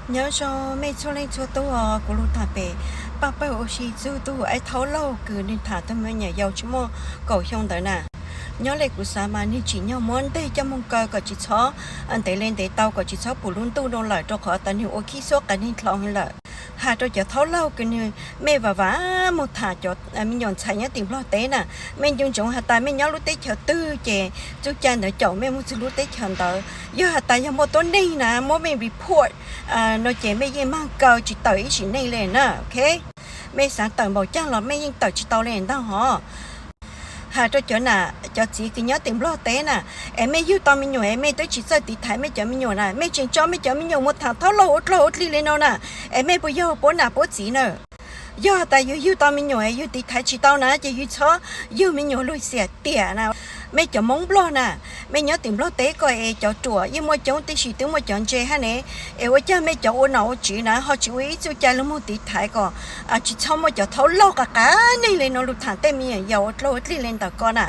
Nyob zoo mej txhua leej txhua tug, kuv lug tham pem paj pawg ua si txug tug ais thaub laug kws nwg tham tug me nyuam yaus tsi muaj kaum xyoo ntawd na. Nyob le kuv xaav mas nwg tsim nyog muab nteg coj moog kaw kom tsi txhob ntev le ntev tau, kom tsi txhob pum lub ntuj nua lawm, rua qhov tas nwg ua khib xuab qias neeg dlhau heev lawm. Has rua cov thaub laug kws nwg, mej vaam vaam moog tham cov me nyuam ntxhais nyob tim Nplog teb na, mej nco ntsoov has tas mej nyob lub teb chaws twg ces txuj cai ntawd caum mej moog txug lub teb chaws ntawd. Yog has tas yog muaj tuab neeg na muab mej report no ces mej yeej maag kaw tsi tawm ib sim neej le na, ok. Mej xaav tawm npaum caag los mej yeej tawm tsi tau le ntag hov. Has rua cov nam cov txiv kws nyob tim Nplog teb na, es mej yug tau me nyuam es mej twb tsi txawj tiv thaiv mej cov me nyuam na, mej tseem tso mej cov me nyuam moog tham thaub laug ua dlaug ua dlig le no na, es mej puas yog puab nam puab txiv na? Yog has tas yug yug tau me nyuam es yug tiv thaiv tsi tau na ces yug txhob yug me nyuam lug xiam tiam na. Mej cov Moob Nplog na, mej nyob tim Nplog teb ko es cov ruam yeej muaj coob tib si, twb muaj cov ntse hab ne, es ua caag mej cov ua nom ua tswv na ho tsi ua ib txuj cai lug moog tiv thaiv kom tsi txhob muaj cov thaub laug qas qas neeg le no lug tham tej me nyuam yaus ua dlaug ua dlig le ntawm ko na?